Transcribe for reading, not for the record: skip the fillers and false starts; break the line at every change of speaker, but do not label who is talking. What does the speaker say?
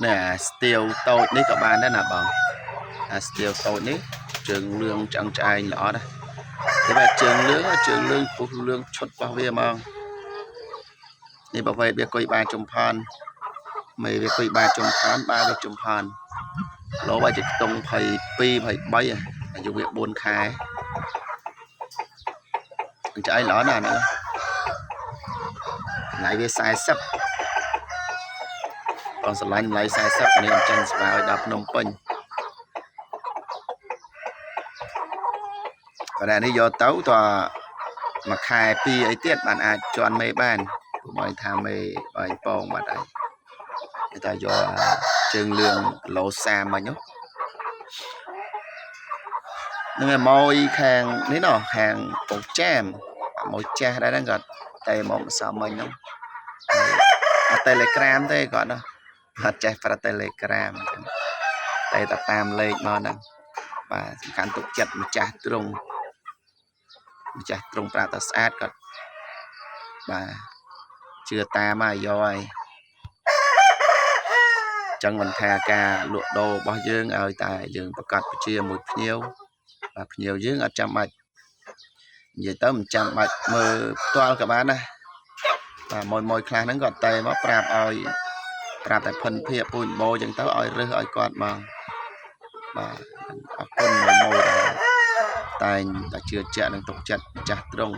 នេះអាស្ទាវតូចនេះក៏បានដែរណាបងអាស្ទាវតូចនេះជើងលឿងឆ្អឹងឆ្អែងល្អណាស់តែបើជើងលឿងជើងលឿងពុះលឿងឈុតរបស់វាហ្មងនេះប្រភេទវាគុយបាជំផនមេវាគុយបាជំផនបាវាជំផនលោបើជាខ្ទង់22 23អាយុវា4ខែឆ្អែងល្អណាស់ហ្នឹងតម្លៃវា40បងស្រឡាញ់តម្លៃ40នេះអញ្ចឹងស្បើឲ្យដល់ភ្នំពេញបើតែនេះយកទៅតមួយខែពីរអីទៀតបានអាចជន់មេបានព្រោះបងថាមេបើឯងពងបាត់ហើយគេថាយកជើងលឿងគីឡូ30មិញនោះនឹងឯម៉ួយខាងនេះណោះខាងពងចាមម៉ួយចាស់ដែរហ្នឹងគាត់តែមកម្សិលមិញហ្នឹងអត់ Telegram ទេគាត់ណោះអត់ចេះប្រើ Telegram អញ្ចឹងតែតែតាមលេខមកហ្នឹងបាទសំខាន់ទុកចិត្តម្ចាស់ទ្រង់ម្ចាស់ទ្រង់ប្រាក់តែស្អាតគាត់បាទជឿតាមហើយយកហើយចឹងមិនថាការលក់ដូររបស់យើងឲ្យតែយើងប្រកាសពជាមួយភ្ញៀវបាទភ្ញៀវយើងអត់ចាំបាច់និយាយទៅមិនចាំបាច់មើលផ្ទាល់ក៏បានដែរបាទមួយមួយខ្លះហ្នឹងគាត់តែមកប្រាប់ឲ្យប្រាប់តែភិនភាកពូជបោចឹងទៅឲ្យរើសឲ្យគាត់មកបាទអរគុណមួយមួយដែលតែងតែជឿជាក់និងទុកចិត្តម្ចាស់ទ្រង់